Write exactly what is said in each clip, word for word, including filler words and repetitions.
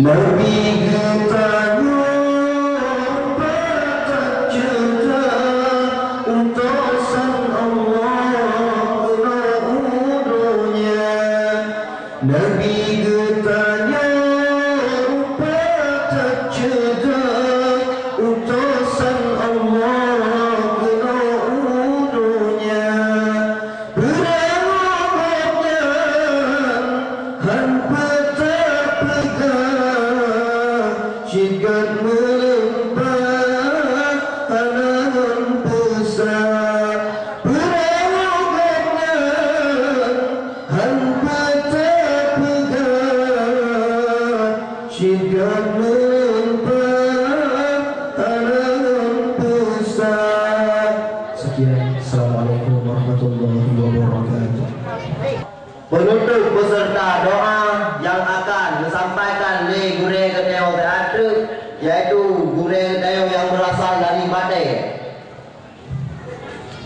Nabi geutanyoe pat that ceudah, utosan Allah keunoe u donya. Nabi geutanyoe pat that ceudah, utosan Allah keunoe u donya. Peureulee gobnyan han peuteupeugah, cit gét meulimpah hana ngon peusah. Peureulee gobnyan han peuteupeugah, cit gét meulimpah hana ngon peusah. Sekian, Assalamualaikum warahmatullahi wabarakatuh. Penutup beserta doa yang akan disampaikan lé gurée geutanyoe siat treuk, yaitu gurée geutanyoe yang berasal dari Batée.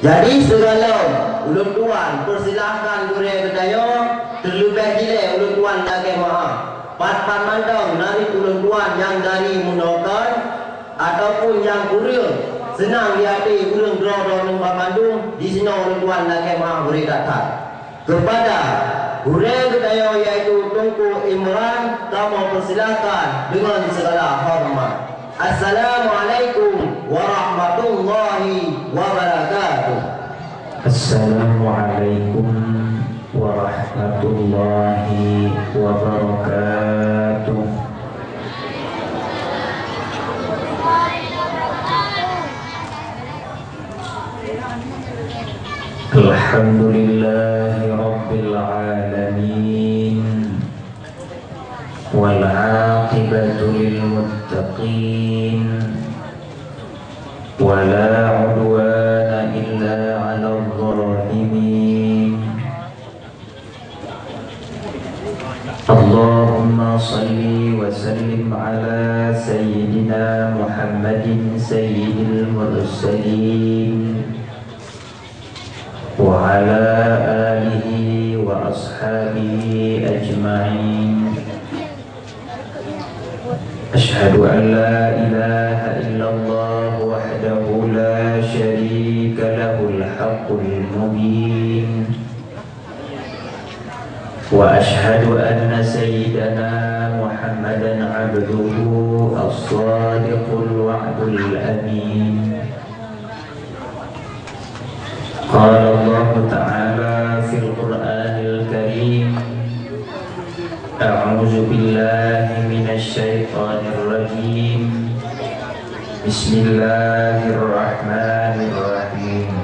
Jadi, sigohlom ulôn tuan peusilahkan gurée geutanyoe, teuleubeh dilée ulôn tuan lakée meu'ah. Pat-pat mantong narit ulôn tuan nyang dari Munokan ataupun nyang kureueng seunang di até ureuëng droe-droe nyoe banmandum, disinoe ulôn tuan lakée meu'ah gurée that-that. Kepada gurée geutanyoe, yaitu Teungku Imran, kamoe peusilahkan deungon sigala horeumat. Assalamualaikum warahmatullahi wabarakatuh. Assalamualaikum warahmatullahi wabarakatuh. Alhamdulillahi rabbil alamin. Wal aqibatu lil muttaqin. Wa la udwana illa 'alal zalimin. Allahumma shalli wa sallim ala sayyidina Muhammadin sayyidil mursalin wa ala alihi wa ashabihi ajma'in. Asyhadu an la ilaha illallah wahdahu la syarika lahul haqqul mubin. Wa asyhadu anna sayyidana Muhammadan abduhu as-sadiqul wa'dul amin. Qala Allahu ta'ala fil Qur'anil Karim, a'udzu billahi minasy syaithanir rajim. Bismillahirrahmanirrahim.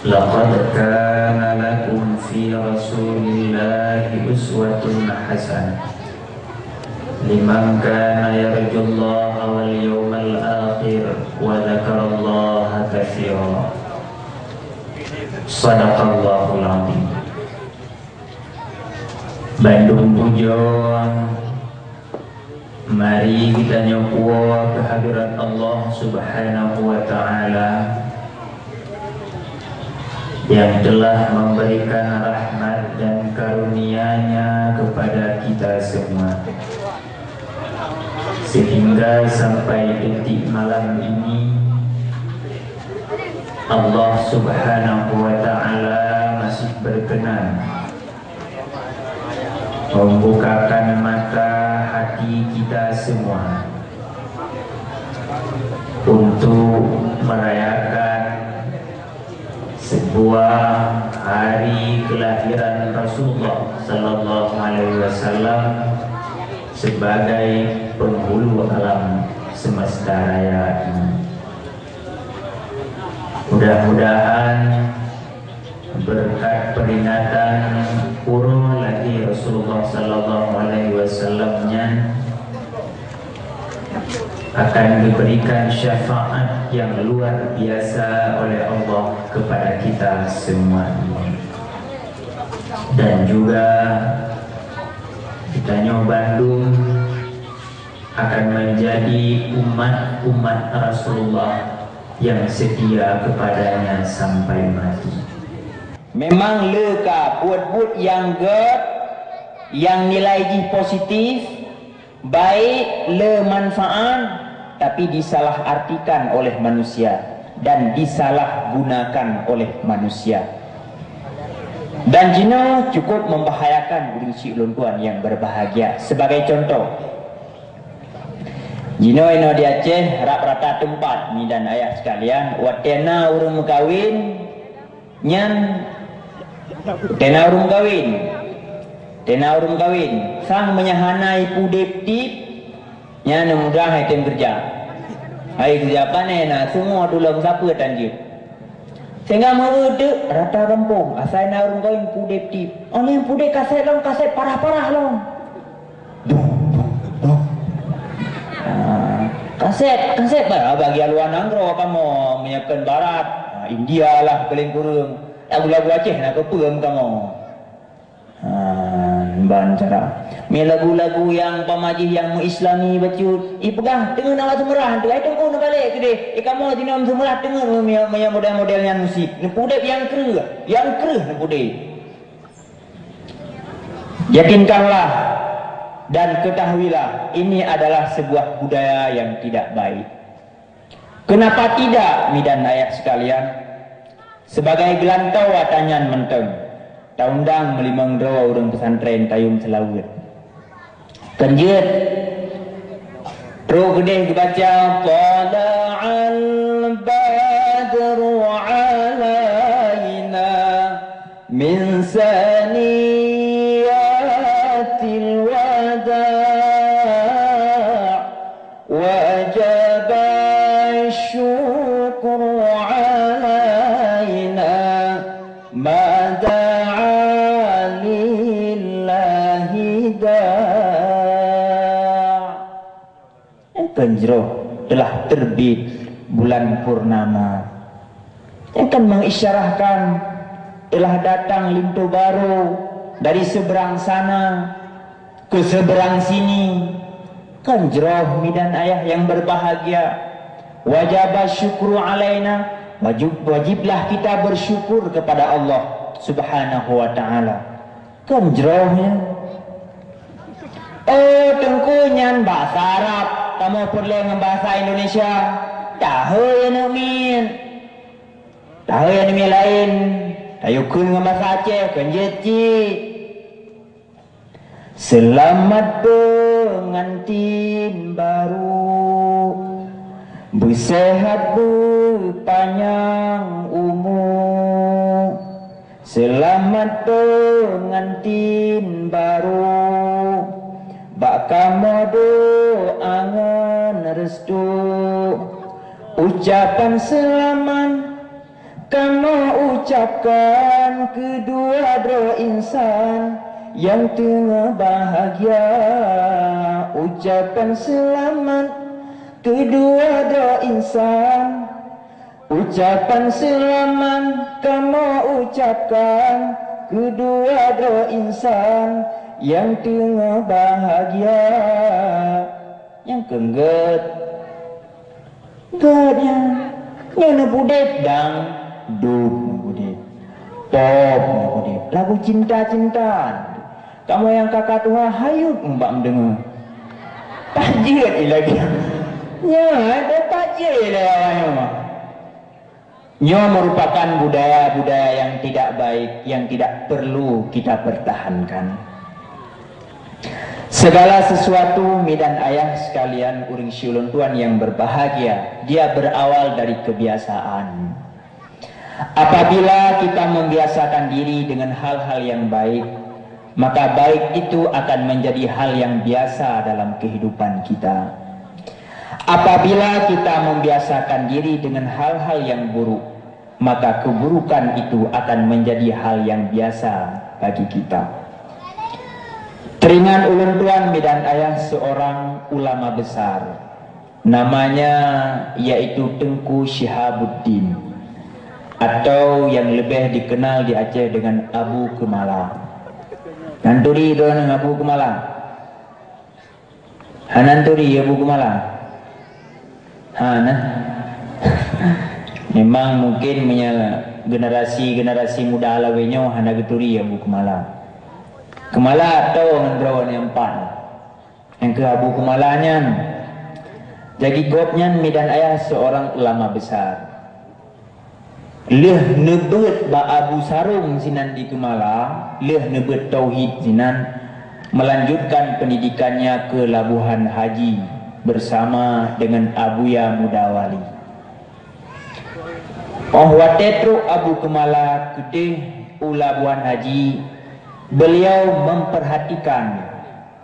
Laqad kana lakum fi Rasulillahi uswatun hasanah, liman kana yarjullaha wal yawmal akhir wa dzakarallaha katsira. Shadaqallahul adzim. Bandum pujoe mari geutanyoe puwoe keuhadrat Allah Subhanahu wa Ta'ala yang telah memberikan rahmat dan karunia-Nya kepada kita semua, sehingga sampai detik malam ini Allah Subhanahu wa Ta'ala masih berkenan membukakan mata hati kita semua untuk merayakan sebuah hari kelahiran Rasulullah sallallahu alaihi wasallam sebagai penghulu alam semesta raya ini. Mudah-mudahan berkat peringatan uroe lahé Rasulullah sallallahu alaihi wasallam nyan akan diberikan syafaat yang luar biasa oleh Allah kepada kita semua ini. Dan juga geutanyoe bandum akan menjadi umat-umat Rasulullah yang setia kepada-Nya sampai mati. Memang le ka buet-buet nyang gét, nyang nilai jih positif, Baik le manfaat, tapi disalahartikan oleh manusia dan disalahgunakan oleh manusia. Dan jinoe cukup membahayakan ureuëng syik ulôn tuan yang berbahagia. Sebagai contoh, jinoe inoe di Aceh rab rata teumpat, mi dan ayah sekalian, watée na ureuëng meukawen, nyan tena ureuëng kawin. Tena ureuëng kawin. Sang meunyoe hana ipudeb tip, nyan mudah hai tem keureuja. Hai keureuja pané na, seumua tulông sapeue tan jeuet. Sehingga meuudeuk rata gampông, asai na ureuëng kawin pudeb tip. Oh, nyang pudeb kasét lom, kasét parah-parah lom. Duh, duh, duh. Ah, kasét, kasét ba-, bagi luwa nanggroe kamoe, meunyoe keu barat, ah, India lah paléng kureueng. Lagu-lagu Aceh na keupeuem kamoe. Ah, ban cara. Mi lagu-lagu nyang pamajih nyang meuislami bacut, ipeugah teungeut awak seumeurah tu, ai teungku neubalek keudeh. Eh, kamoe jinoe seumeurah teungeut meunyoe, meunyoe model-model nyan musik. Neupudeb nyang kreueh, nyang kreueh neupudeb. Yakinkanlah dan ketahuilah, ini adalah sebuah budaya yang tidak baik. Kenapa tidak, mi dan ayah sekalian? Sebagai geulantoe ata nyan mantong, taundang meulimong droe ureuëng pesantren tayum seulaweuet. Kon jeuet, trok keudeh geubaca, "Tala'al badru alaina min saniyatil wada', wajaba syukru alaina, ma da'a lillahi da'." Nyang kon jroh telah terbit bulan purnama. Nyang kon mengisyarahkan telah datang linto barô dari seberang sana ke seberang sini. Kon jroh, mi dan ayah yang berbahagia, wajaba syukru alaina, wajib, wajiblah kita bersyukur kepada Allah Subhanahu wa Ta'ala. Kon jroh nyan. Oh, teungku, nyan basa Arab, kamoe peureulée ngon basa Indonesia. Tahe ya neuk miet. Tahe ya neuk miet laén. Tayue kheun ngon basa Aceh, kon jeuet cit. Seulamat peungantin barô, beusehat beupanyang umu. Seulamat peungantin barô, bak kamoe doa ngon restu. Ucapan seulamat kamoe ucapkan keudua droe insan nyang teungoh bahagia. Ucapan seulamat keudua droe insan. Ucapan seulamat kamoe ucapkan keudua droe insan nyang teungoh bahagia. Nyang keunggeuet, geuet nyan, nyan neupudeb dangdut neupudeb, pop neupudeb, lagu cinta-cintaan. Kamoe nyang ka ka tuha hayut ubak meudeungoe. Tajeuet ilée lagée nyan, tajeuet ilée awak nyoe. Nyoe merupakan budaya-budaya yang tidak baik, yang tidak perlu kita pertahankan. Segala sesuatu, mi dan ayah sekalian, ureuëng syik ulôn tuan yang berbahagia, dia berawal dari kebiasaan. Apabila kita membiasakan diri dengan hal-hal yang baik, maka baik itu akan menjadi hal yang biasa dalam kehidupan kita. Apabila kita membiasakan diri dengan hal-hal yang buruk, maka keburukan itu akan menjadi hal yang biasa bagi kita. Teuingat ulôn tuan, mi dan ayah, seorang ulama besar. Namanya yaitu Teungku Syihabuddin, atau yang lebih dikenal di Aceh dengan Abu Keumala. Nan turi droeneuh Abu Keumala? Hana turi Abu Keumala? Hana. Memang mungkin meunyoe generasi-generasi muda lawét nyoe hana geuturi Abu Keumala. Keumala atau ngon droeneuh nyang pat. Nyang keu Abu Keumala nyan, jadi gobnyan midan ayah seorang ulama besar. Lheueh neubeuet bak Abu Sarong sinan di Keumala, lheueh neubeuet tauhid sinan, melanjutkan pendidikannya ke Labuhan Haji bersama dengan Abuya Muda Wali. Óh watée trok Abu Keumala keudeh u Labuhan Haji, beliau memperhatikan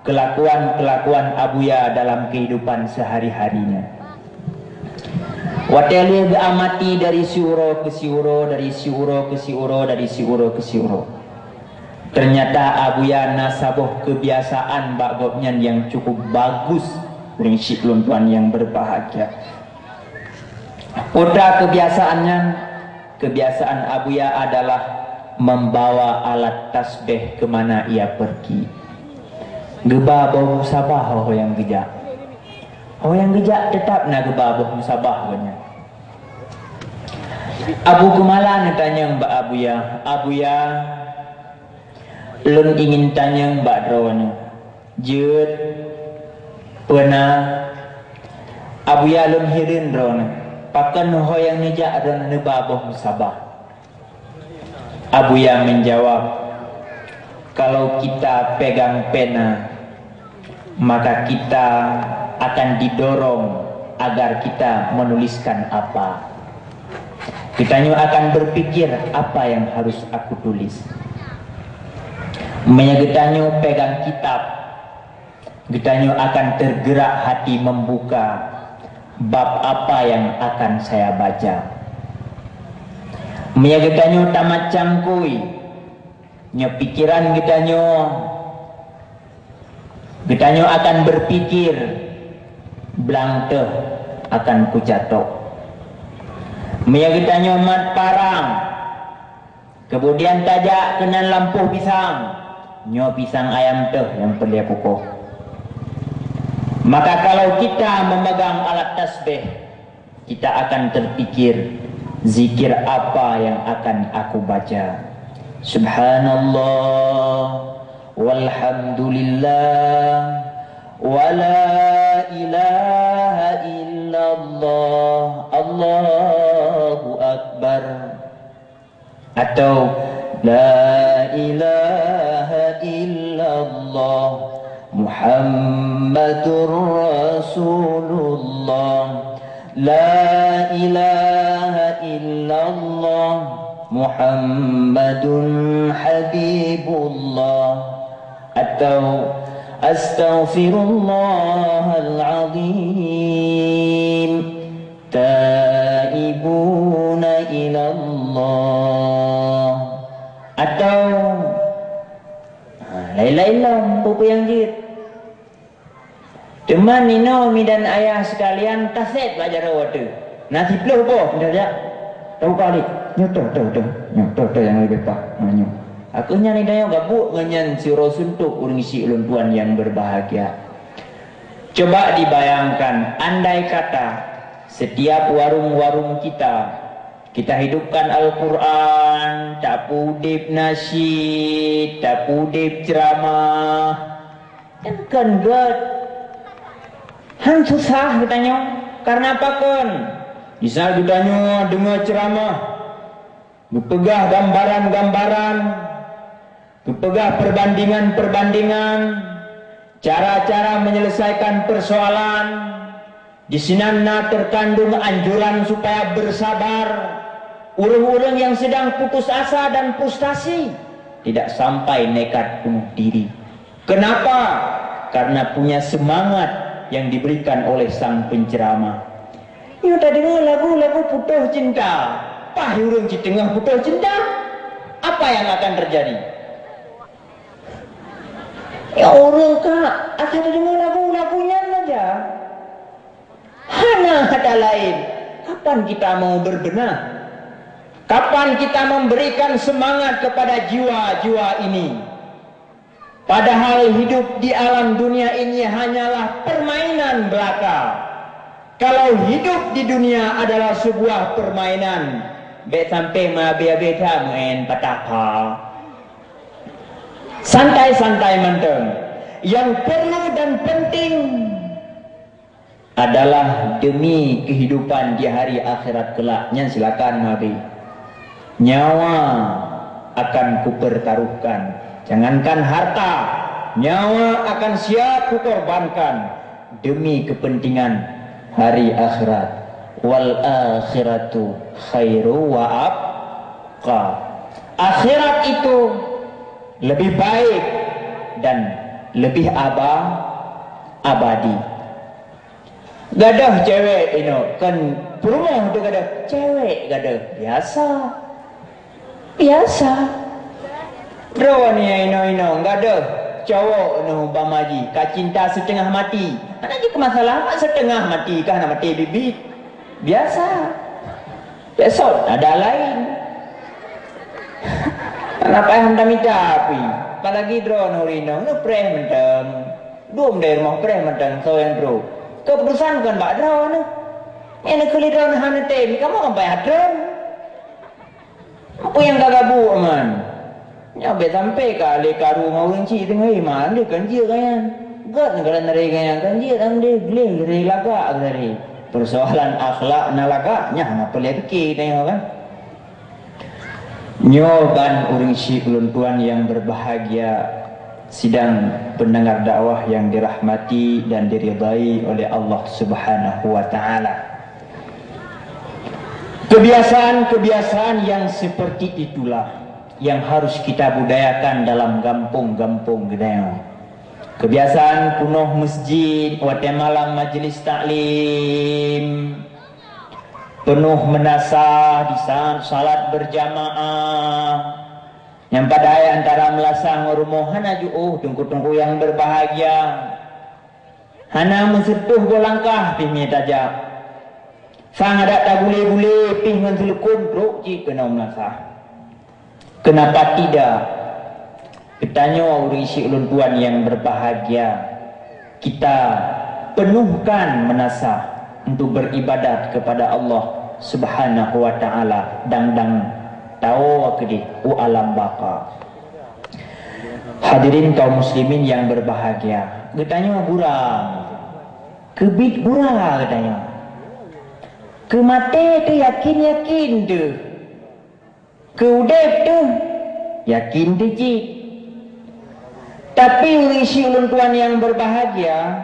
kelakuan-kelakuan Abuya dalam kehidupan sehari-harinya. Watée lheueh geuamati dari siuroe keu siuroe, dari siuroe keu siuroe, dari siuroe keu siuroe. Ternyata Abuya na saboh kebiasaan bak gobnyan nyang cukup bagus, ureuëng syik lôn tuan nyang berbahagia. Peue kebiasaan nyan? Kebiasaan Abuya adalah membawa alat tasbih ke mana ia pergi. Geuba boh musabah ho nyang geujak. Ho nyang geujak teutap na geuba boh musabah gobnyan. Abu Keumala neutanyong bak Abuya, "Abuya, lôn ingin tanyong bak droeneuh." "Jeuet, peue na?" "Abuya, lôn hireuen droeneuh. Pakon ho nyang neujak droeneuh neuba boh musabah?" Abuya menjawab, "Kalau kita pegang pena, maka kita akan didorong agar kita menuliskan apa. Geutanyoe akan berpikir, apa yang harus aku tulis. Meunyoe geutanyoe pegang kitab, geutanyoe akan tergerak hati membuka bab apa yang akan saya baca. Meunyoe geutanyoe tamat cangkui, nyoe pikiran geutanyoe, geutanyoe akan berpikir, blang teuh akan kucatok. Meunyoe geutanyoe mat parang, kemudian tajak keunan lampôh pisang, nyoe pisang ayam teuh nyang peureulée kukoh. Maka kalau kita memegang alat tasbih, kita akan terpikir, zikir apa yang akan aku baca. Subhanallah, walhamdulillah, wala ilaha illallah, Allahu Akbar." Atau, "La ilaha illallah Muhammadur Rasulullah. La ilaha illallah Muhammadun Habibullah." Atau, "Astaghfirullahal azim. Taibuna ilallah." Atau, ha, laén-laén lom peue-peue nyang jeuet. Teuma ninoe midan ayah sekalian, taseb bak jaroe watée. Na siplôh boh, midan jak. Tabuka lé. Nyoe toh, toh, toh. Nyoe toh, toh nyang leubeh paih. Ha, nyoe. Aku nyan nidayong gabuk ngon nyan sidroe suntok ureuëng syik ulôn tuan nyang berbahagia. Coba dibayangkan, andai kata setiap warung-warung kita, kita hidupkan Al-Quran, tapeudeb nasyid, tapeudeb ceramah, kan kon gét. Han susah geutanyoe. Karena pakon? Misal geutanyoe deungoe ceramah, geupeugah gambaran-gambaran, geupeugah perbandingan-perbandingan, cara-cara menyelesaikan persoalan. Di sinan na terkandung anjuran supaya bersabar ureuëng-ureuëng yang sedang putus asa dan frustasi, tidak sampai nekat bunuh diri. Kenapa? Karena punya semangat yang diberikan oleh sang penceramah. Nyoe tadeungoe lagu-lagu putoh cinta, paih ureuëng cit teungoh putoh cinta, apa yang akan terjadi? Ya, ureuëng ka asai tadeungoe lagu-lagu nyan saja. Hana ata laén. Kapan kita mau berbenah? Kapan kita memberikan semangat kepada jiwa-jiwa ini? Padahal hidup di alam dunia ini hanyalah permainan belaka. Kalau hidup di dunia adalah sebuah permainan, bék sampai meuabéh-abéh that meu'en patah pha. Santai-santai mantong. Yang perlu dan penting adalah demi kehidupan di hari akhirat kelak. Nyan silakan meuabi. Nyawa akan kupertaruhkan. Jangankan harta, nyawa akan siap kukorbankan demi kepentingan hari akhirat. Wal akhiratu khairu wa abqa. Akhirat itu lebih baik dan lebih aba-, abadi. Gadoh cewek inoe, kon peurumoh tu gadoh, cewek gadoh, biasa. Biasa. Droeneuh inoe-inoe gadoh cowok neuh bamaji, ka cinta setengah mati. Hana jeuet keu masalah, mak setengah mati kah na maté bibit. Biasa. Besok ada lain. Hana payah mita-mita pih. Apalagi droeneuh ureueng inong, neupreh mantong. Dum di rumoh preh mantong soe nyang trok. Keuputusan kon bak droeneuh. Nyang neukheun lé droeneuh hana tem, kamoe kan payah droe. Peue nyang ka gabuk man? Nyoe bèk sampai ka lé karu ngon ureueng chik teungoh, eh, man lé kan jeuet gobnyan. Gèt nyan ka lheueh narê gobnyan kan jeuet, dan deh gleh geutanyoe lagak geutanyoe. Persoalan akhlak na lagak, nyan hana peureulèe piké geutanyoe kan. Nyoe kan ureueng chik ulôn tuan yang berbahagia, sidang pendengar dakwah yang dirahmati dan diridhai oleh Allah Subhanahu wa Ta'ala. Kebiasaan-kebiasaan yang seperti itulah yang harus kita budayakan dalam gampông-gampông geutanyoe. Kebiasaan peunoh masjid watèe malam majlis taklim, peunoh meunasah di saat salat berjamaah. Nyang padahai antara meulasah ngon rumoh hana jiôh, teungku-teungku yang berbahagia. Hana meuseutôh goe langkah pih meunyo tajak. Sang adak tagulé-gulé pih ngon seuleukom trok cit keunoe meulasah. Kenapa tidak? Geutanyoe ureueng chik ulôn tuan yang berbahagia, kita penuhkan meunasah untuk beribadat kepada Allah Subhanahu wa Ta'ala dang-dang tawoe keudeh u alam baka. Hadirin kaum muslimin yang berbahagia, geutanyoe gura, keubiet gura geutanyoe. Keu maté teuh yakin-yakin teuh, keu udép teuh yakin teuh cit. Tapi ureueng chik ulôn tuan yang berbahagia,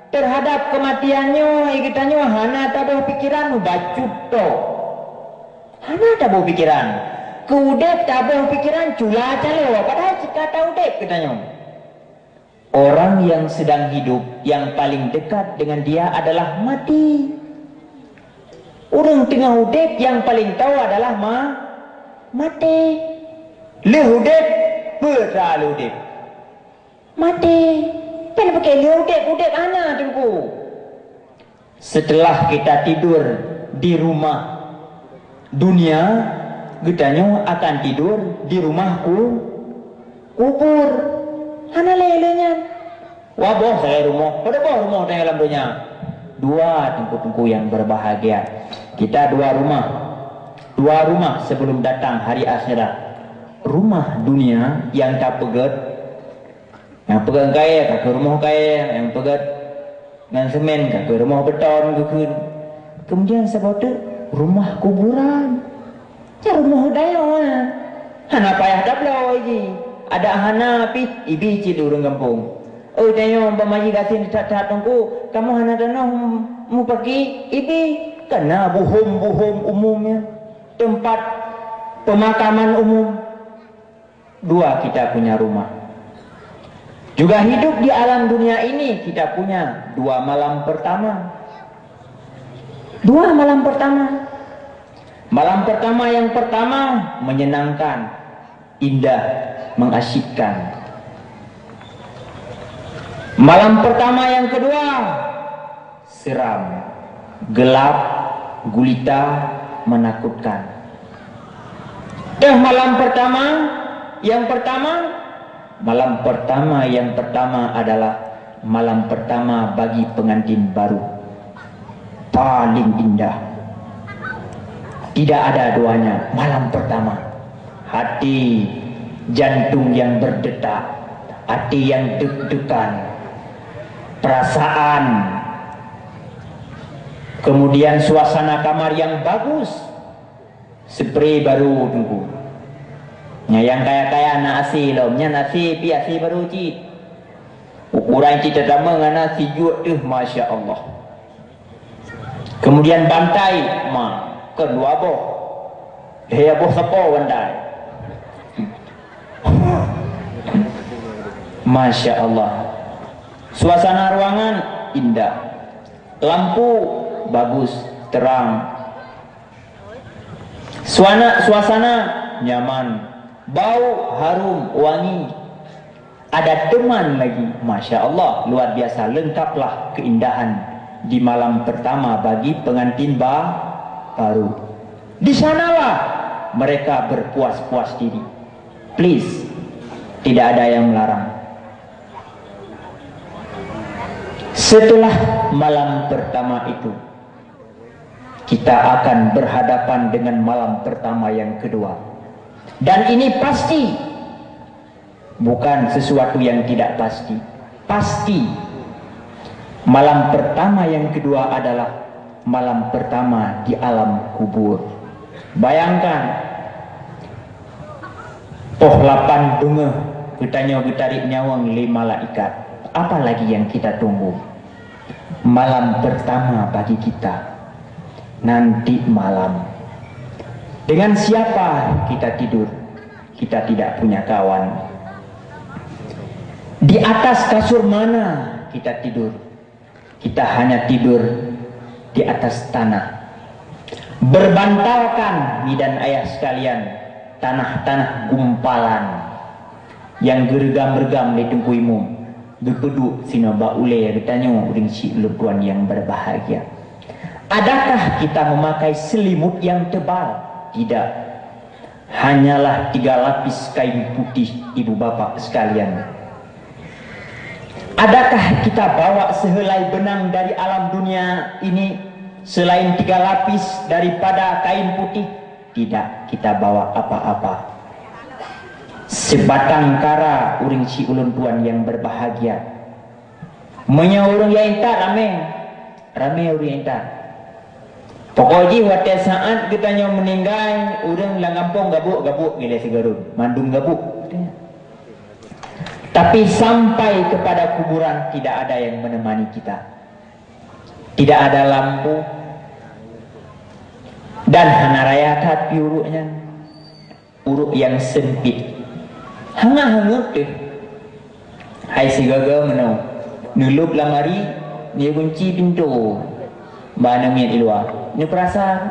terhadap keumatian nyoe geutanyoe hana taboh pikeran, bacut tok. Hana taboh pikeran. Keu udép taboh pikeran cula caloe, padahai cit ka taudép geutanyoe. Orang yang sedang hidup, yang paling dekat dengan dia adalah mati. Ureueng teungoh udép, yang paling tahu adalah ma-, maté. Lheueh udép, peue teuma lheueh udép? Maté. Pen pakai lheueh udép, udép hana, Teungku. Setelah kita tidur di rumah dunia, geutanyoe akan tidur di rumah ku-, kubur. Hana lé lé nyan. Wah, boh sagai rumoh. Padub boh rumoh tanyoe lam donya? Dua, teungku-teungku yang berbahagia. Kita dua rumah. Dua rumah sebelum datang hari akhirat. Rumah dunia yang tapeugét, nyang peugét kayèe, ka keu rumoh kayèe, nyang peugét ngon semen, ka keu rumoh beton geukheun. Kemudian saboh teuk rumah kuburan. Nyan rumoh tanyoe, hana payah tabloe jih. Adak hana pih, ibi cit ureueng gampông. Oi, tanyoe bak masjid gasien that-that Teungku, kamoe hana tanoh mupaki, ibi, kana buhom-buhom umum nyan, teumpat pemakaman umum. Dua kita punya rumah. Juga hidup di alam dunia ini kita punya dua malam pertama. Dua malam pertama. Malam pertama yang pertama menyenangkan, indah, mengasyikkan. Malam pertama yang kedua seram, gelap gulita, menakutkan. Teuh malam pertama, yang pertama, malam pertama yang pertama adalah malam pertama bagi pengantin baru. Paling indah. Tidak ada duanya malam pertama. Hati, jantung yang berdetak, Hati yang deg-degan, perasaan, kemudian suasana kamar yang bagus, spray baru Teungku. Nyang kaya-kaya na A C lom, nyan A C pi A C baru cit. Ukuran cit teutama ngon na sijuek teuh, masya Allah. Kemudian bantai, ma, kon dua boh. Lhèe boh sapo bantai. Masya Allah. Suasana ruangan indah. Lampu bagus, terang. Suana, suasana nyaman. Bau harum, wangi. Ada teman lagi, masya Allah, luar biasa lengkaplah keindahan di malam pertama bagi pengantin ba-, baru. Di sanalah mereka berpuas-puas diri. Please, tidak ada yang melarang. Setelah malam pertama itu, kita akan berhadapan dengan malam pertama yang kedua. Dan ini pasti, bukan sesuatu yang tidak pasti. Pasti. Malam pertama yang kedua adalah malam pertama di alam kubur. Bayangkan, poh lapan beungoh geutanyoe geutarék nyawöng lé malaikat. Apa lagi yang kita tunggu? Malam pertama bagi kita. Nanti malam. Dengan siapa kita tidur? Kita tidak punya kawan. Di atas kasur mana kita tidur? Kita hanya tidur di atas tanah. Berbantalkan, mi dan ayah sekalian, tanah-tanah gumpalan nyang geureugam-reugam lé Teungku Imum, geupeuduek sinoe bak ulèe geutanyoe ureueng syik ulôn tuan nyang berbahagia. Adakah kita memakai selimut yang tebal? Tidak. Hanyalah tiga lapis kain putih, ibu bapak sekalian. Adakah kita bawa sehelai benang dari alam dunia ini selain tiga lapis daripada kain putih? Tidak, kita bawa apa-apa. Sebatang kara ureueng syik ulôn tuan nyang berbahagia. Meunyoe ureueng nyang intat ramé, ramé ureueng nyang intat. Pokok jih watèe saat geutanyoe meuninggai, ureueng lam gampông gabuk-gabuk ilèe sigohlom, mandum gabuk. Tapi sampai kepada kuburan tidak ada yang menemani kita. Tidak ada lampu. Dan hana raya that pi uruek nyan. Uruek nyang sempit. Hangat-hangat teuh. Hai sigaga meunoe. Neulôb lamari, neugunci pintoe. Ba aneuk miet i luwa. Neupeurasa.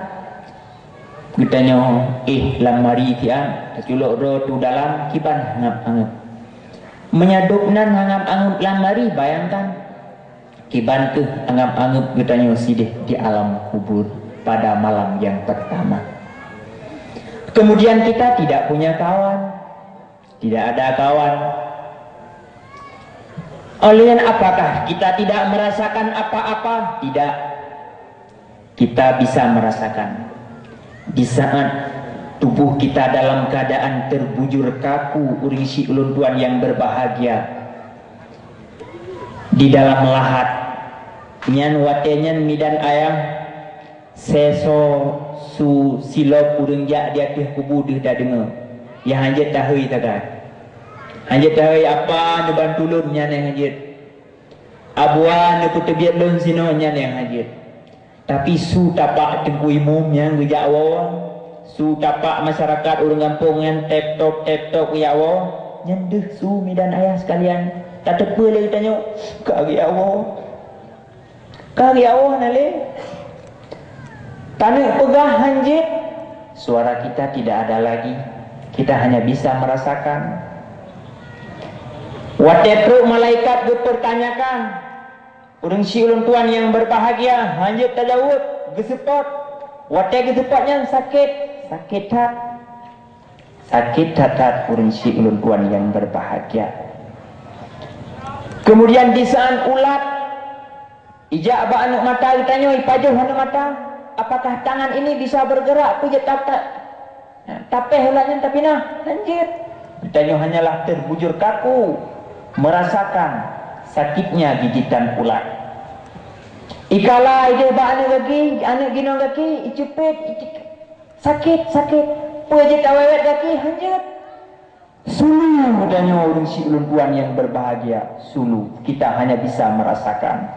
Geutanyoe, eh, lamari siat, taculok droe tu dalam, kiban hangab-angab. Meunyoe dub nan hangab-angab lamari, bayangkan. Kiban keuh angab-angab geutanyoe sideh di alam kubur pada malam yang pertama. Kemudian kita tidak punya kawan. Tidak ada kawan. Oleh apakah kita tidak merasakan apa-apa? Tidak. Kita bisa merasakan di saat tubuh kita dalam keadaan terbujur kaku, ureueng syik ulôn tuan nyang berbahagia, di dalam lahat. Nyan watèe nyan mi dan ayah, seso su silop ureueng jak di ateueh kubu deuh tadeungoe. Nyang hanjeuet tahôi sagai. Hanjeuet tahôi apa neubantu lôn nyan nyang hanjeuet. Abua neupeuteubiet lôn sinoe nyan nyang hanjeuet. Tapi su tapak Teungku Imum nyang geujak woe, su tapak masyarakat ureueng gampông nyan tep-top, tep-top geujak woe, nyan deuh su mi dan ayah sekalian. Tateupeue lé geutanyoe, ka geujak woe. Ka geujak woe hana lé. Taneuk peugah hanjeuet, suara kita tidak ada lagi. Kita hanya bisa merasakan. Watèe trok malaikat geupeurtanyakan, ureueng syik ulôn tuan nyang berbahagia, hanjeuet tajaweueb, geuseupôt. Watèe geuseupôt nyan sakét, sakét that. Sakét that-that ureueng syik ulôn tuan nyang berbahagia. Kemudian di saat ulat ijak bak aneuk mata geutanyoe, ipajoh aneuk mata, apakah tangan ini bisa bergerak? Peujeuet tata-, tapéh ulat nyan tapinah? Hanjeuet. Geutanyoe hanyalah terbujur kaku. Merasakan sakitnya gigitan ulat. Ikala ideh bak aneuk gaki, aneuk ginong gaki, iceupet, ice-, sakit, sakit. Peue jeuet awet-awet gaki, hanjeuet. Sulu, geutanyoe ureuëng si ulôn tuan yang berbahagia, sulu. Kita hanya bisa merasakan.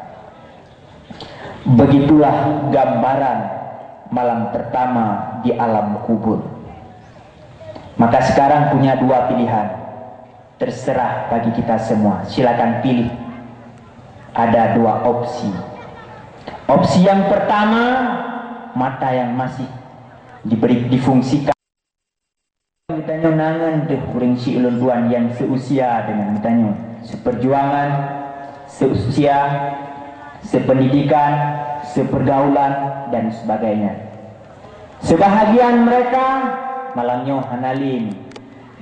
Begitulah gambaran malam pertama di alam kubur. Maka sekarang punya dua pilihan. Terserah bagi kita semua. Silakan pilih. Ada dua opsi. Opsi yang pertama, mata yang masih diberi, difungsikan. Geutanyoe na ngon teuh ureuëng si ulôn tuan yang seusia dengan geutanyoe, seperjuangan, seusia, sependidikan, sepergaulan, dan sebagainya. Sebahagian mereka malam nyoe hana lé.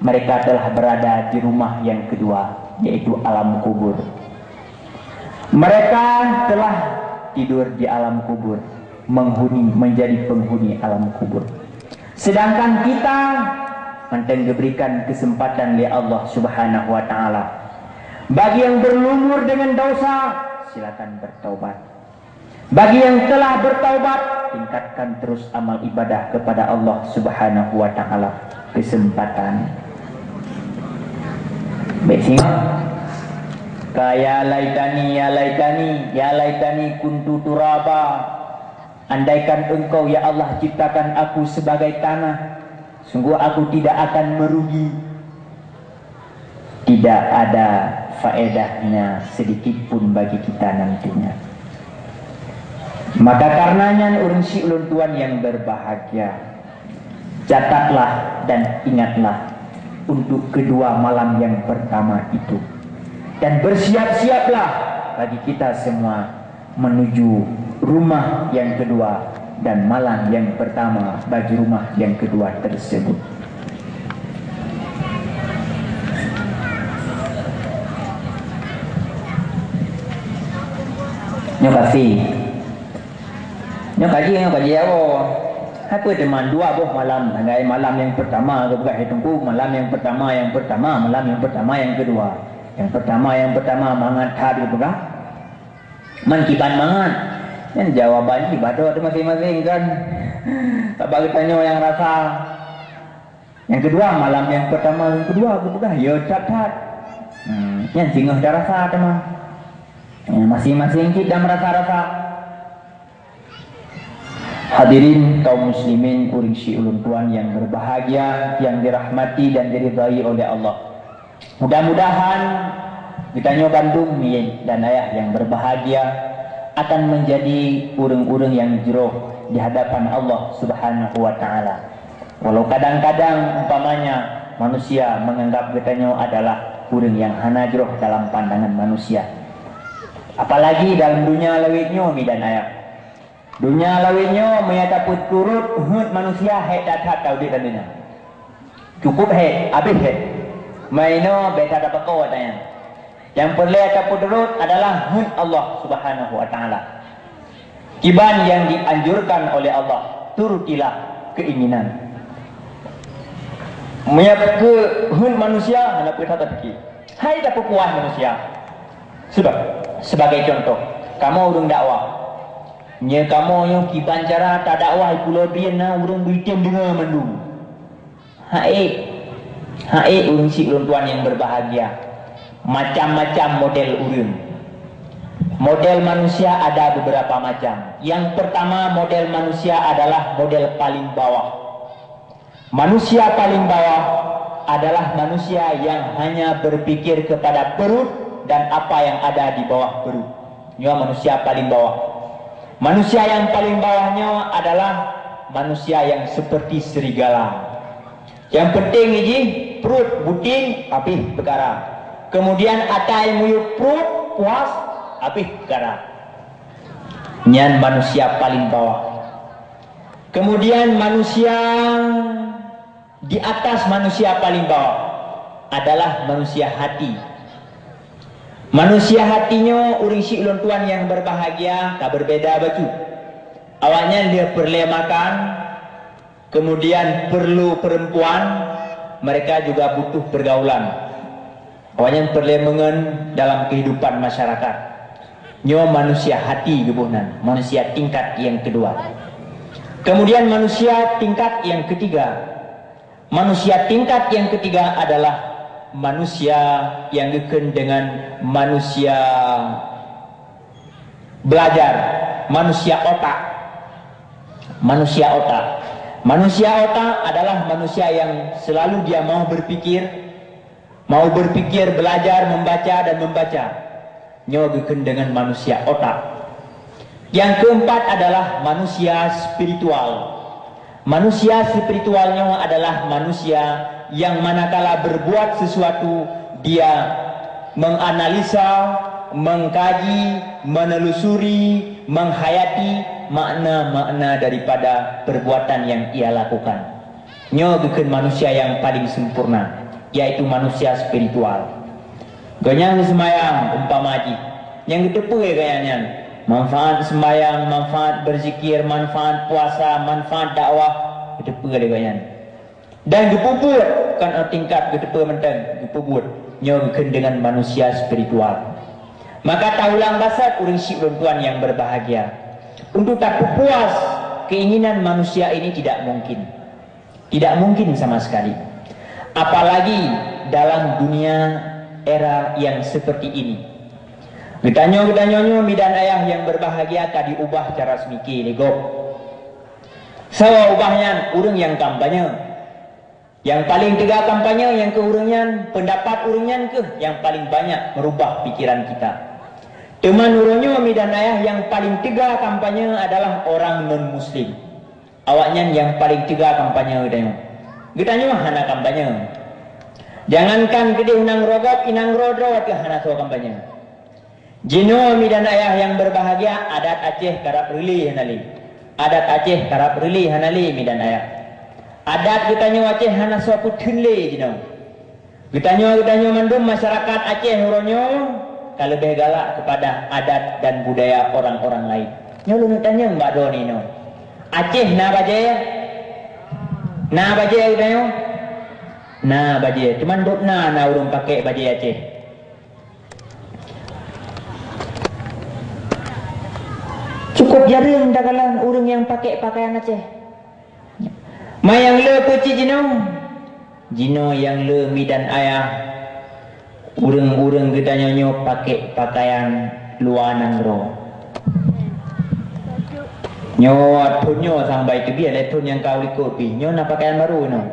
Mereka telah berada di rumah yang kedua, yaitu alam kubur. Mereka telah tidur di alam kubur, menghuni, menjadi penghuni alam kubur. Sedangkan kita mantong diberikan kesempatan oleh Allah Subhanahu wa Ta'ala. Bagi yang berlumur dengan dosa, silakan bertaubat. Bagi yang telah bertaubat, tingkatkan terus amal ibadah kepada Allah Subhanahu wa Ta'ala. Kesempatan. Baik, sini. Ka ya laitani, ya laitani, ya laitani kuntu turaba. Andaikan Engkau, ya Allah, ciptakan aku sebagai tanah, sungguh aku tidak akan merugi. Tidak ada faedahnya sedikit pun bagi kita nantinya. Maka karenanya, ureuëng si ulôn tuan yang berbahagia, catatlah dan ingatlah untuk kedua malam yang pertama itu. Dan bersiap-siaplah bagi kita semua menuju rumah yang kedua dan malam yang pertama bagi rumah yang kedua tersebut. Nyoe kasih. Nyoe kaji, nyoe kaji apa? Apa teuma dua boh malam, sagai malam yang pertama, geupeugah lé Teungku, malam yang pertama, yang pertama, malam yang pertama, yang kedua. Yang pertama, yang pertama, mangat that geupeugah. Man kiban mangat. Nyan jawaban jih bak droe teuh maséng-maséng kan. Sabab geutanyoe nyang rasa. Yang kedua, malam yang pertama, yang kedua, geupeugah, ya, that-that. Hmm, nyan singoh tarasa teuma. Ya, maséng-maséng cit dan merasa-rasa. Hadirin kaum muslimin, ureuëng si ulôn tuan yang berbahagia, yang dirahmati dan diridhai oleh Allah. Mudah-mudahan geutanyoe bandum, yé, dan ayah yang berbahagia, akan menjadi ureuëng-ureuëng yang jroh di hadapan Allah Subhanahu wa Ta'ala. Walau kadang-kadang umpamanya manusia menganggap geutanyoe adalah ureuëng yang hana jroh dalam pandangan manusia. Apalagi dalam dunia lawét nyoe, mi dan ayah. Dunia lawét nyoe, meunyo tapeuturot heuet manusia, hék that-that taudép lam dunia. Cukup hék, habéh hék. Meunyo beda dapat kau katanya. Yang perlu tapeuturot adalah heuet Allah Subhanahu wa Ta'ala. Kiban yang dianjurkan oleh Allah, turutilah keinginan. Meunyo keu heuet manusia, hana peue that tapike. Hai tapeupuas manusia. Sebab, sebagai contoh, kamoe ureuëng dakwah. Nyoe kamoe nyoe kiban cara tadakwah i Pulo Dien na ureuëng beuitem deungoe mandum. Hai, hai ureuëng si ulôn tuan yang berbahagia. Macam-macam model ureuëng. Model manusia ada beberapa macam. Yang pertama, model manusia adalah model paling bawah. Manusia paling bawah adalah manusia yang hanya berpikir kepada perut dan apa yang ada di bawah perut. Nyoe manusia paling bawah. Manusia yang paling bawah nyoe adalah manusia yang seperti serigala. Yang penting jih perut, buting, habéh peukara. Kemudian atai miyueb pruet, puas, habéh peukara. Nyan manusia paling bawah. Kemudian manusia di atas manusia paling bawah adalah manusia hati. Manusia hati nyoe, ureuëng si ulôn tuan yang berbahagia, ka berbeda bacut. Awaknyan dia perlu makan, kemudian perlu perempuan, mereka juga butuh pergaulan. Awaknyan peureulée meungon dalam keuhidupan masyarakat. Nyoe manusia hati geuboh nan, manusia tingkat yang kedua. Kemudian manusia tingkat yang ketiga. Manusia tingkat yang ketiga adalah manusia yang geukheun dengan manusia belajar, manusia otak. Manusia otak. Manusia otak adalah manusia yang selalu dia mau berpikir, mau berpikir, belajar, membaca dan membaca. Nyoe geukheun dengan manusia otak. Yang keempat adalah manusia spiritual. Manusia spiritual nyoe adalah manusia yang manakala berbuat sesuatu, dia menganalisa, mengkaji, menelusuri, menghayati makna-makna daripada perbuatan yang ia lakukan. Nyoe geukheun manusia yang paling sempurna, yaitu manusia spiritual. Gobnyan seumayang umpama jih, nyang geuteupeue gaya nyan, manfaat seumayang, manfaat berzikir, manfaat puasa, manfaat dakwah, geuteupeue lé gobnyan. Dan geupeubuet, kon tingkat geuteupeue mantong, geupeubuet. Nyoe geukheun dengan manusia spiritual. Maka taulang basat ureuëng syik ulôn tuan yang berbahagia. Untuk tapeupuas keinginan manusia ini tidak mungkin. Tidak mungkin sama sekali. Apalagi dalam dunia era yang seperti ini. Geutanyoe-geutanyoe nyoe midan ayah yang berbahagia ka diubah cara seumiké lé gob. Sawa ubah nyan ureuëng nyang kampanye. Nyang paling teuga kampanye nyang keu ureuëng nyan, pendapat ureuëng nyan keuh nyang paling banyak merubah pikiran kita. Teuma uroe nyoe midan ayah nyang paling teuga kampanye adalah orang non muslim. Awaknyan nyang paléng teuga kampanye geutanyoe. Geutanyoe hana kampanye. Jangankan keudeh nanggroe gob, i nanggroe droe teuh hana soe kampanye. Jinoe midan ayah nyang berbahagia, adat Aceh karab reulée hana lé. Adat Aceh karab reulée hana lé midan ayah. Adat geutanyoe Aceh hana soe peutheun lé jinoe. Geutanyoe-geutanyoe mandum masyarakat Aceh uroe nyoe ka leubeh galak keupada adat dan budaya orang-orang laén. Nyoe lôn tanyong bak droeneuh inoe, Aceh na bajée? Na bajée geutanyoe? Na bajée, teuma dum na, na ureuëng pakék bajée Aceh. Cukup jareueng takalon ureuëng nyang pakék pakaian Aceh. Ma nyang le peue cit jinoe? Jinoe nyang le midan ayah, ureuëng-ureuëng geutanyoe nyoe pakék pakaian luwa nanggroe. Nyoe thon nyoe sambai teubiet lé thon nyang ka likot pih. Nyoe na pakaian barô nyoe.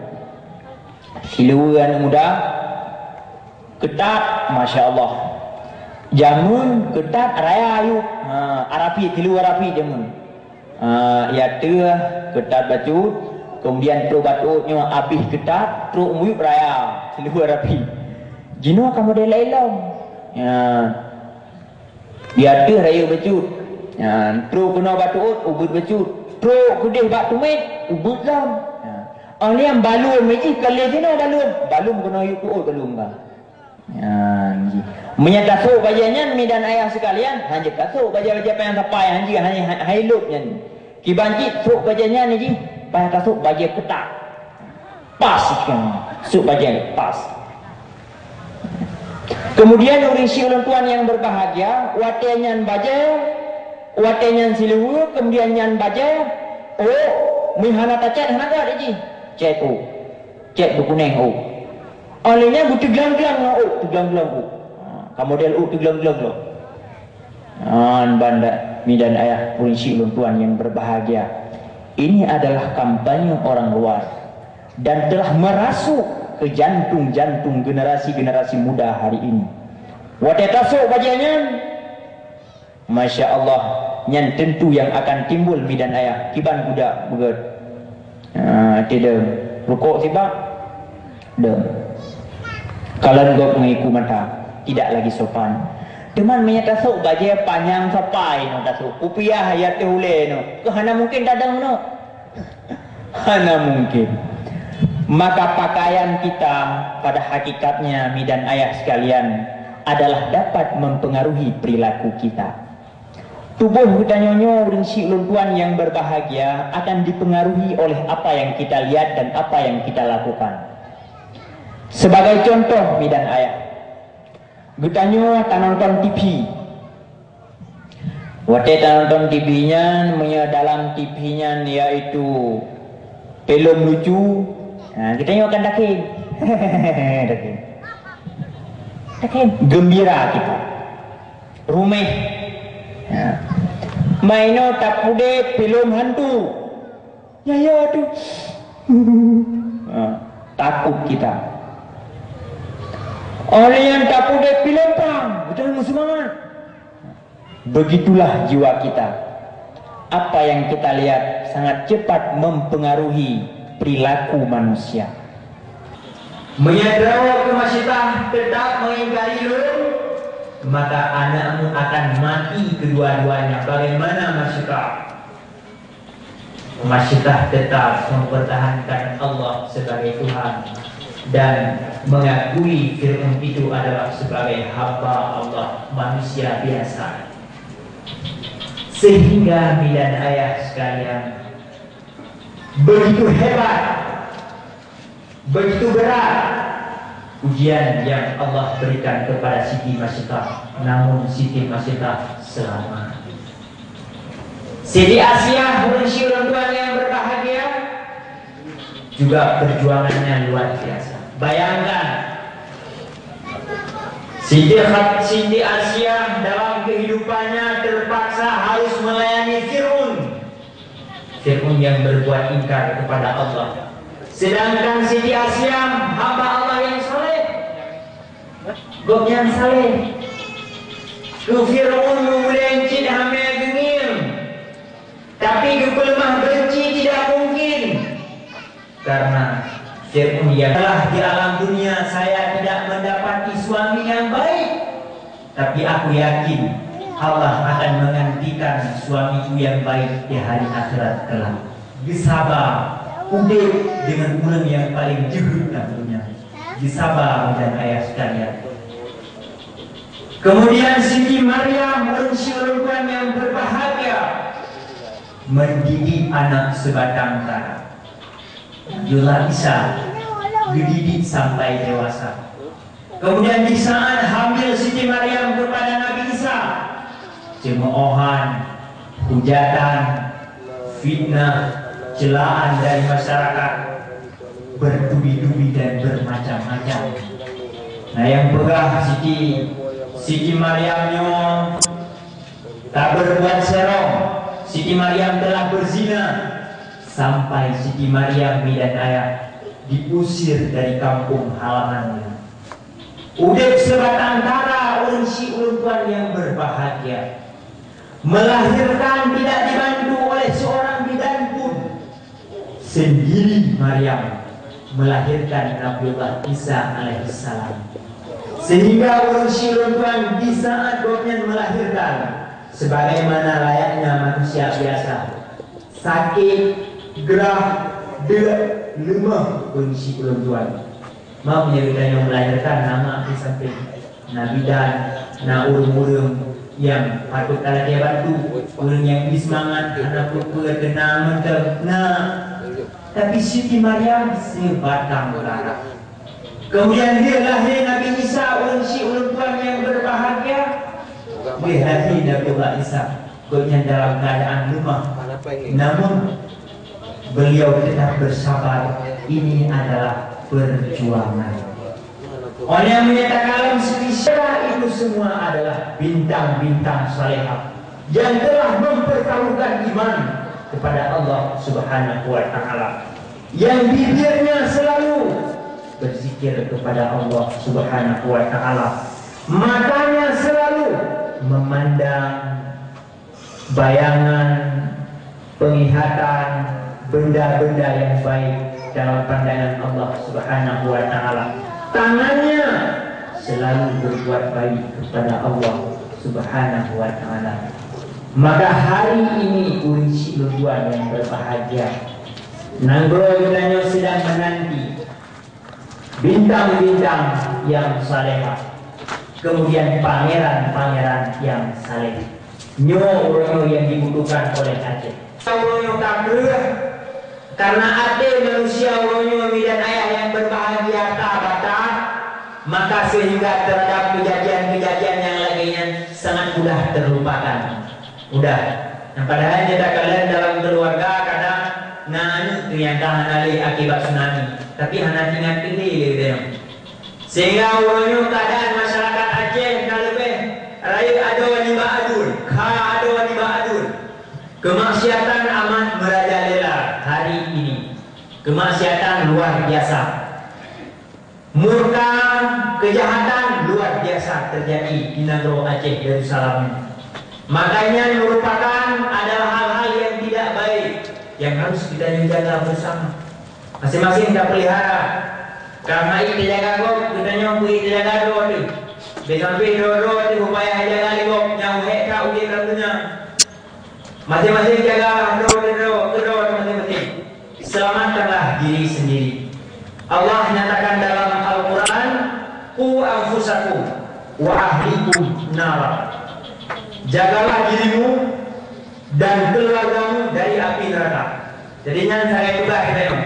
Siluweue aneuëk muda, keutat, masya Allah. Jameun keutat raya ayueb. Ha, arapit, siluweue arapit jameun. Ah, ya teuh keutat bacut, kemudian trok bacut nyoe abéh keutat, trok muyueb raya, siluweue arapit. Jinoe ka model laén lom. Ya. Ya teuh raya bacut. Ya, trok keunoe bacut, ubit bacut. Trok keudeh bak tumet, ubit lom. Ya. Oh, nyan balum, jih ka lé jinoe balum. Balum keunoe yue tuot balum ka. Nyan jih. Meunyoe tasôk bajée nyan midan ayah sekalian, hana jeuet tasôk bajée-bajée panyang sapai, hana jeuet, hana, hana, hana lôb nyan. Kiban cit sôk bajée nyan jih, payah tasôk bajée keutat. Pas kan. Sôk bajée pas. Kemudian ureuëng syik ulôn tuan yang berbahagia, watée nyan bajée, watée nyan siluweue, kemudian nyan bajée, ôk, meuhana tacét hana gét jih. Cét ôk. Cét beukuneng ôk. Óh lheueh nyan beuteuglang-glang ngon ôk, teuglang-glang ôk. Ha, ka model ôk teuglang-glang lom. Nyan banda midan ayah ureuëng syik ulôn tuan yang berbahagia. Ini adalah kampanye orang luar dan telah merasuk ke jantung-jantung generasi-generasi muda hari ini. Watée tasôk bajée nyan, masya Allah, nyan tentu yang akan timbul midan ayah kiban budak beugét. Ha, tidong rukok sibak. Dong. Kalon gob ngon iku mata, tidak lagi sopan. Teuma meunyoe tasôk bajée panyang sapai nyoe tasôk, kupiah ya teuh ulée nyoe, keu hana mungken tadong nyoe. Hana mungken. Maka pakaian kita pada hakikatnya, midan ayah sekalian, adalah dapat mempengaruhi perilaku kita. Tuboh geutanyoe nyoe ureuëng syik ulôn tuan yang berbahagia akan dipengaruhi oleh apa yang kita lihat dan apa yang kita lakukan. Sebagai contoh, midan ayah, Geutanyoe tanonton T V. Watée tanonton T V nyan, meunyoe dalam T V nyan yaitu filem lucu, ha, geutanyoe akan takém. Takém. Takém. Gembira kita. Ruméh. Ha. Meunyoe tapude filem hantu. Ya, ya, aduh. Ha, takut kita. Oleh yang takut dari filem pang, kita meusemangat. Begitulah jiwa kita. Apa yang kita lihat sangat cepat mempengaruhi perilaku manusia. Meunyoe droe keu Masyidah tetap mengingkari lôn, maka anakmu akan mati kedua-duanya. Bagaimana Masyidah? Masyidah tetap mempertahankan Allah sebagai Tuhan dan mengakui Fir'aun itu adalah sebagai hamba Allah, manusia biasa. Sehingga, mi dan ayah sekalian, begitu hebat, begitu berat ujian yang Allah berikan kepada Siti Masyidah, namun Siti Masyidah selamat. Siti Asiah, ureueng syik ureueng tuan yang berbahagia, juga perjuangannya luar biasa. Bayangkan, Siti Khat-, Siti Asiah dalam kehidupannya terpaksa harus melayani Fir'aun. Fir'aun yang berbuat ingkar kepada Allah. Sedangkan Siti Asiah hamba Allah yang saleh. Gobnyan saleh. Keu Fir'aun meulée cit hamé geungieng. Tapi geupeuleumah benci tidak mungkin. Karena Fir'aun yang telah di alam dunia, saya tidak mendapati suami yang baik. Tapi aku yakin Allah akan menggantikan suamiku yang baik di hari akhirat kelak. Geusaba udeb deungon ureueng nyang paleng jeuhet lam donya. Geusaba, mi dan ayah sekalian. Kemudian Siti Maryam, ureueng syik ureueng tuan yang berbahagia, mendidik anak sebatang kara. Nabiyullah Isa geudidik sampai dewasa. Kemudian di saat hamil Siti Maryam kepada Nabi Isa, cemoohan, hujatan, fitnah, celaan dari masyarakat, bertubi-tubi dan bermacam-macam. Nah, nyang peugah Siti, Siti Maryam nyoe taberbuat serong, Siti Maryam telah berzina, sampai Siti Maryam, mi dan ayah, diusir dari kampung halamannya. Udeb sebatang kara, ureueng syik ureueng tuan yang berbahagia. Melahirkan tidak dibantu oleh seorang bidan pun. Sendiri Maryam melahirkan Nabiullah Isa alaihissalam. Sehingga ureueng syik ureueng tuan di saat gobnyan melahirkan, sebagaimana layaknya manusia biasa, sakét, grah, deuk, leumah, ureueng syik ureueng tuan. Mak meunyoe geutanyoe melahirkan, na mak di sampéng, na bidan, na ureueng-ureueng nyang patut talakée bantu, ureueng nyang bri seumangat, hana peue-peue, teunang mantong, na. Tapi Siti Maryam sebatang kara. Kemudian lheueh lahé Nabi Isa, ureueng syik ureueng tuan nyang berbahagia, lheueh lahé Nabiullah Isa, gobnyan dalam keadaan leumah. Namun, beliau tetap bersabar. Ini adalah perjuangan. Orang yang menyatakan selisih itu semua adalah bintang-bintang salehah yang telah mempertaruhkan iman kepada Allah Subhanahu wa Ta'ala. Yang bibirnya selalu berzikir kepada Allah Subhanahu wa Ta'ala, matanya selalu memandang bayangan, penglihatan, benda-benda yang baik dalam pandangan Allah Subhanahu wa Ta'ala. Tangannya selalu berbuat baik kepada Allah Subhanahu wa Ta'ala. Maka hari ini, ureueng syik ureueng tuan yang berbahagia, nanggroe geutanyoe sedang menanti bintang-bintang yang salehah, kemudian pangeran-pangeran yang saleh. Nyoe uroe nyoe yang dibutuhkan oleh Aceh. Uroe nyoe ka kreueh, karena até manusia uroe nyoe, mi dan ayah yang berbahagia, ka batat, maka sehingga terhadap kejadian Mudah terlupakan. Mudah. Nyang padahai nyata kalian dalam keluarga kadang na aneuk nyang ka hana lé akibat tsunami, tapi hana teuingat lé lé. Sehingga uroe nyoe keadaan masyarakat Aceh ka leubeh rayeuk adoe nibak aduen, ka adoe nibak aduen. Kemaksiatan amat merajalela hari ini. Kemaksiatan luar biasa. Murka, kejahatan luar biasa terjadi di nanggroe Aceh Darussalam. Makanya merupakan adalah hal-hal yang tidak baik yang harus kita jaga bersama. Masing-masing kita pelihara. Karena itu jaga gob, kita nyoe beri jaga droe tu. Sampai droe-droe tu upaya jaga di gob, nyang hek ka ujian dalam dunia. Masing-masing jaga droe, droe, droe masing-masing. Selamatkanlah diri sendiri. Allah nyatakan dalam Al-Quran, "Qu anfusakum wa ahlikum nara." Jagalah dirimu dan keluargamu dari api neraka. Jadi nyan sagai tugas kita nyoe.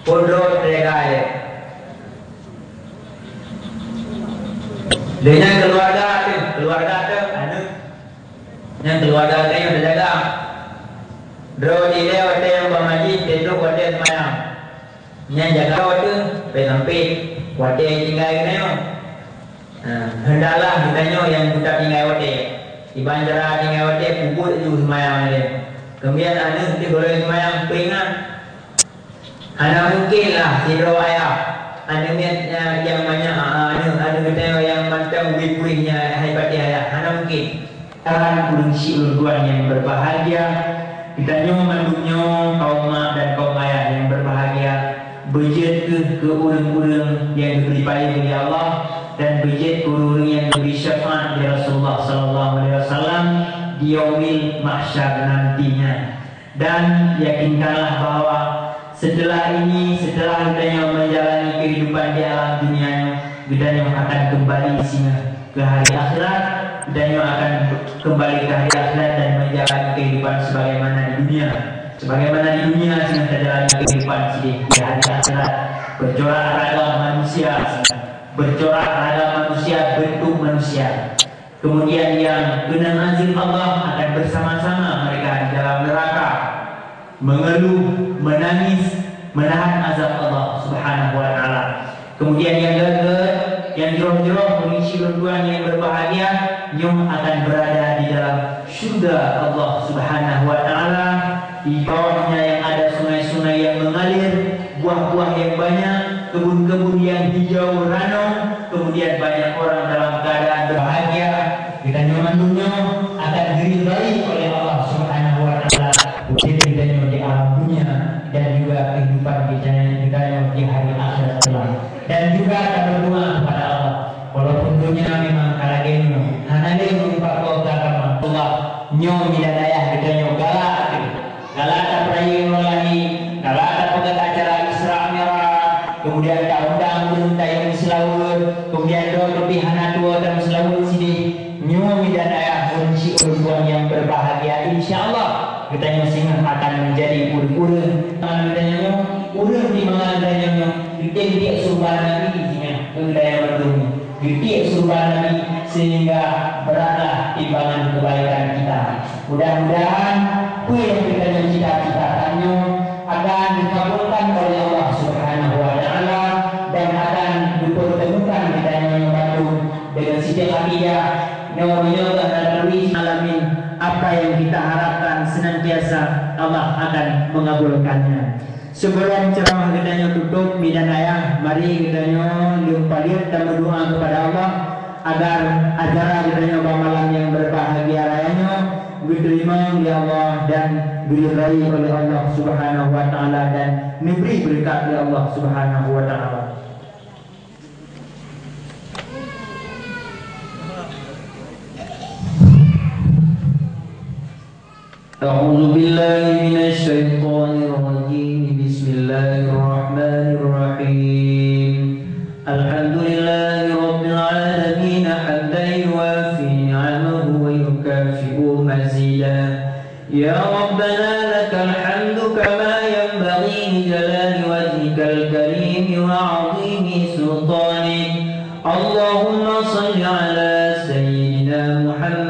Pondok teuga ya. Dengan keluarga tu, keluarga tu, anu, Nyang keuluwarga geutanyoe teujaga. Droe dilèe watèe nyang bak majlis, teuduek watèe seumayang. Nyang jaga watèe, peuet sampé watèe tinggai geutanyoe. Nah, hendaklah geutanyoe nyang geutanyoe tinggai watèe. Iban cara tinggai watèe, peubuet ju seumayang lé. Keumudian aneuk teuh gohlom seumayang, peuingat. Hana mungken lah sidroe ayah, aneuk miet nyang, nyang banyak, a, aneuk, aneuk geutanyoe nyang mantong ubit puréh nyan hai patéh ayah. Hana mungken. Tahan ureueng syik ureueng tuan nyang berbahagia, geutanyoe mandum nyoe kaum mak dan kaum ayah nyang berbahagia, beujeuet kheueh keu ureueng-ureueng nyang geubri payong lé Allah dan beujeuet keu ureueng-ureueng nyang geubri syafaat lé Rasulullah sallallahu alaihi wasallam di Yaumil Mahsyar nantinya. Dan yakinkanlah bahwa setelah ini, setelah geutanyoe menjalani kehidupan di alam dunia nyoe, geutanyoe akan kembali singoh ke hari akhirat, geutanyoe akan kembali ke hari akhirat dan menjalani kehidupan sebagaimana di dunia. Sebagaimana di dunia singoh tajalani kehidupan sideh, di hari akhirat bercorak ragam manusia, bercorak ragam manusia, bentuk manusia. Kemudian nyang keunong azab Allah akan bersama-sama mereka di dalam neraka, mengeluh, menangis, menahan azab Allah Subhanahu wa Ta'ala. Kemudian nyang keudua, nyang jroh-jroh, ureueng syik ureueng tuan nyang berbahagia, nyoe akan berada di dalam syurga Allah Subhanahu wa Ta'ala, di bawahnya yang ada sungai-sungai yang mengalir, buah-buah yang banyak, kebun-kebun yang hijau ranong, kemudian banyak orang dalam keadaan berbahagia. Geutanyoe mandum nyoe akan diridai oleh Allah Subhanahu wa Ta'ala, udeb geutanyoe di alam dunia dan juga kehidupan geutanyoe, geutanyoe di hari akhirat kelak. Dan juga kita berdoa kepada Allah, walaupun dunia memang ka lagèe nyoe, hana lé meumpat keu agama Allah, nyoe midan ayah geutanyoe galak teuh. Galak tapeurayeuk uroe lahé, galak tapeugèt acara Isra Mi'raj, kemudian taundang ureueng tayue meuseulaweuet, kemudian droe teuh pih hana tuwoe tameuseulaweuet sideh. Nyoe midan ayah ureueng syik ureueng tuan nyang berbahagia, insya Allah geutanyoe singoh akan menjadi ureueng-ureueng. Geutanyoe nyoe, ureueng di mangat geutanyoe nyoe, geutanyoe tiek suruga Nabi singoh, geutanyoe mandum. Geutiek suruga Nabi sehingga beratlah timbangan kebaikan kita. Mudah-mudahan peue nyang geutanyoe cita-citakan nyoe akan dikabulkan oleh Allah Subhanahu wa Ta'ala dan akan dipertemukan geutanyoe nyoe bandum dengan Siti Khadijah. Nyoe meunyoe geutanyoe alamin, apa yang kita harapkan senantiasa Allah akan mengabulkannya. Sebelum ceramah geutanyoe tutup, midan ayah, mari geutanyoe lheuh paléh tameudoa kepada Allah agar acara geutanyoe bak malam nyang berbahagia raya nyoe geuteurimong lé Allah dan geuridai oleh Allah Subhanahu wa Ta'ala dan neubri beureukat lé Allah Subhanahu wa Ta'ala. أعوذ بالله من الشيطان الرجيم. بسم الله الرحمن الرحيم. الحمد لله رب العالمين، حمدا يوافي نعمه ويكافئ مزيده. يا ربنا لك الحمد كما ينبغي لجلال وجهك الكريم وعظيم سلطانك. اللهم صل على سيدنا محمد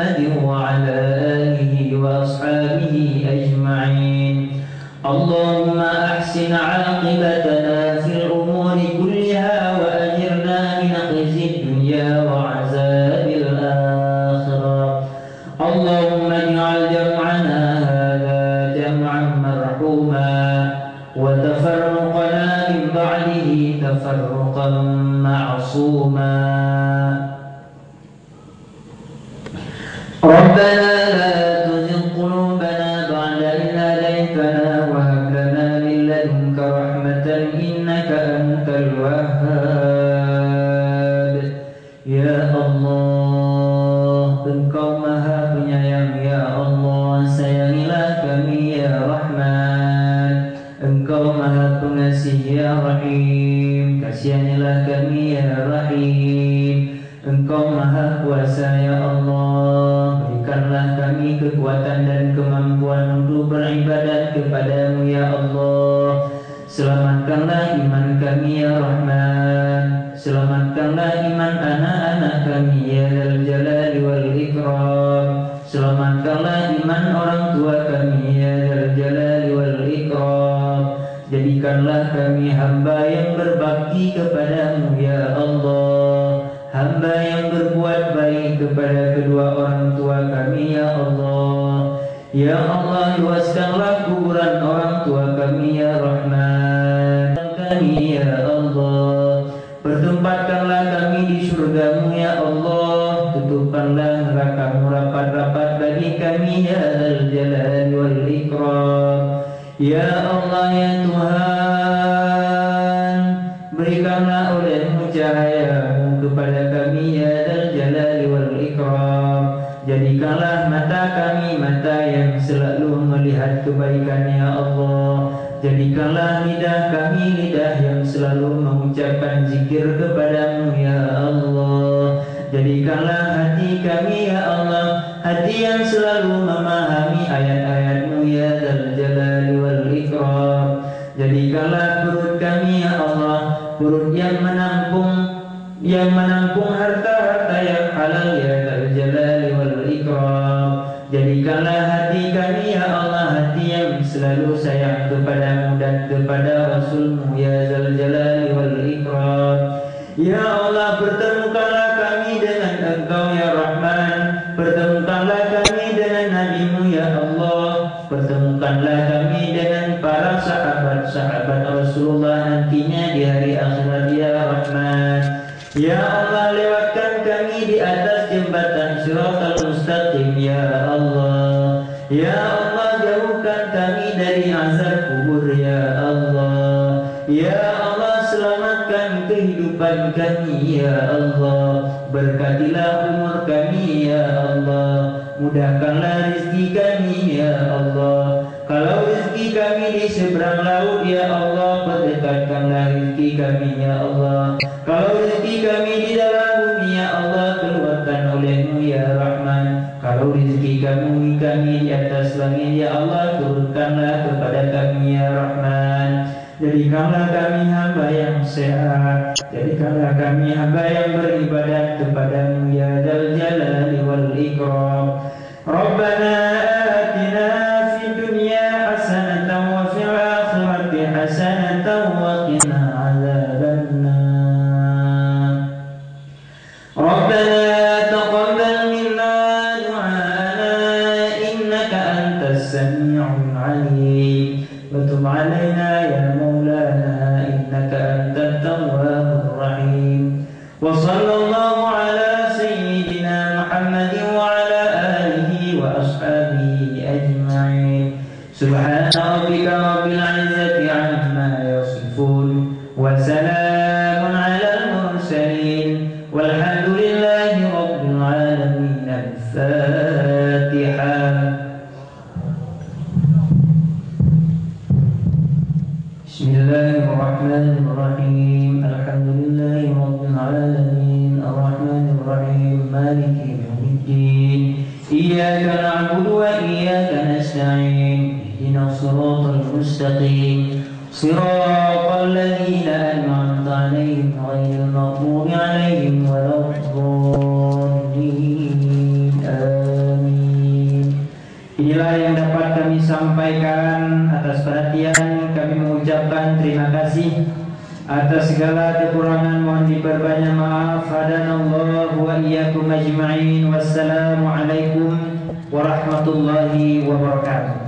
تفرقا معصوما. ربنا لا تزغ قلوبنا بعد إذ هديتنا وهب لنا من لدنك رحمة إنك أنت الوهاب. Ya Allah, Engkau Maha Penyayang, ya Allah, sayangilah kami, ya Rahman. Engkau Maha Pengasih, ya Rahim, kasihanilah kami, ya Rahim. Engkau Maha Kuasa, ya Allah, berikanlah kami kekuatan dan kemampuan untuk beribadat kepada-Mu, ya Allah. Selamatkanlah iman kami, ya Rahman. Selamatkanlah iman anak-anak kami, ya Dzal Jalali wal Ikram. Selamatkanlah iman orang tua kami, ya Dzal Jalali wal Ikram. Jadikanlah kami hamba yang berbakti kepada-Mu, ya Allah. Hamba yang berbuat baik kepada kedua orang tua kami, ya Allah. Ya Allah, luaskanlah kuburan orang tua kami, ya Rahman. Kami, ya Allah. Pertempatkanlah kami di surga-Mu, ya Allah. Tutupkanlah neraka-Mu rapat-rapat bagi kami, ya Dzal Jalali wal Ikram. Ya Allah, ya Tuhan, berikanlah oleh-Mu cahaya-Mu kepada kami, ya Dzal Jalali wal Ikram. Jadikanlah mata kami mata yang selalu melihat kebaikan, ya Allah. Jadikanlah lidah kami lidah yang selalu mengucapkan zikir kepada-Mu, ya Allah. Jadikanlah hati kami, ya Allah, hati yang selalu memahami ayat-ayat-Mu, ya Dzal Jalali wal Ikram. Jadikanlah perut kami, ya Allah, perut yang menampung, yang menampung harta-harta yang halal, ya Dzal Jalali wal Ikram. Jadikanlah hati kami, ya Allah, hati yang selalu sayang kepada-Mu dan kepada Rasul-Mu, ya Dzal Jalali wal Ikram. Ya Allah, pertemukanlah kami dengan Engkau, ya Rahman. Pertemukanlah kami dengan Nabi-Mu, ya Allah. Pertemukanlah kami dengan para sahabat-sahabat Rasulullah nantinya di hari akhirat, ya Rahman. Ya Allah, lewatkan kami di atas jembatan Siratal Mustaqim, ya Allah. Ya Allah, jauhkan kami dari azab kubur, ya Allah. Ya Allah, selamatkan kehidupan kami, ya Allah. Berkatilah umur kami, ya Allah. Mudahkanlah rezeki kami, ya Allah. Kalau rezeki kami di seberang laut, ya Allah, perdekatkanlah rezeki kami, ya Allah. Kalau rezeki kami di dalam bumi, ya Allah, keluarkan oleh-Mu, ya Rahman. Kalau rezeki kami, kami di atas langit, ya Allah, turunkanlah kepada kami, ya Rahman. Jadikanlah kami hamba yang sehat. Jadikanlah kami hamba yang beribadat kepada-Mu, ya Dzal Jalali wal Ikram. ربنا آتنا في الدنيا حسنة وفي الآخرة حسنة وقنا عذاب النار. ربنا تقبل منا دعاءنا إنك أنت السميع العليم وتب علينا يا مولانا إنك أنت التواب الرحيم. وصلى الله على سيدنا محمد وعلى آله وأصحابه أجمعين. سبحان ربك رب العزة عما يصفون. وسلام على المرسلين. والحمد لله رب العالمين. الفاتحة. بسم الله الرحمن الرحيم. الحمد لله رب العالمين. الرحمن الرحيم. مالك يوم الدين. إياك نعبد وإياك نستعين. اهدنا الصراط المستقيم. صراط الذين أنعمت عليهم غير المغضوب عليهم ولا الضالين. آمين. Inilah yang dapat kami sampaikan. Atas perhatian kami mengucapkan terima kasih. Atas segala kekurangan mohon diperbanyak maaf. Hadanallahu wa iyyakum ajma'in. Wassalamualaikum warahmatullahi wabarakatuh.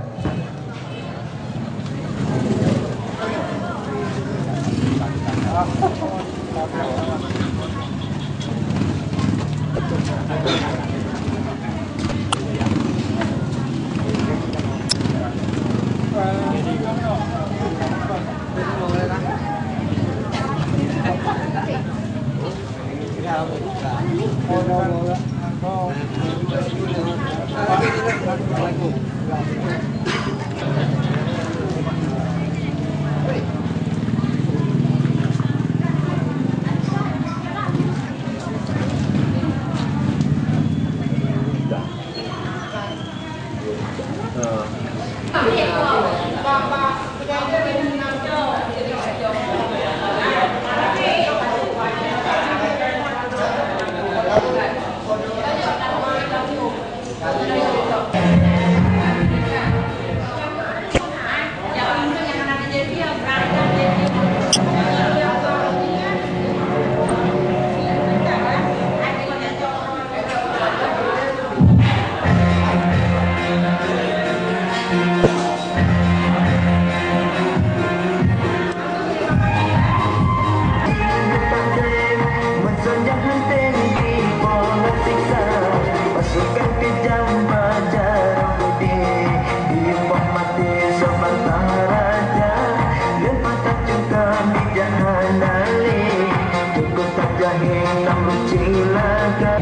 Cukup tajaheng lam cilaka.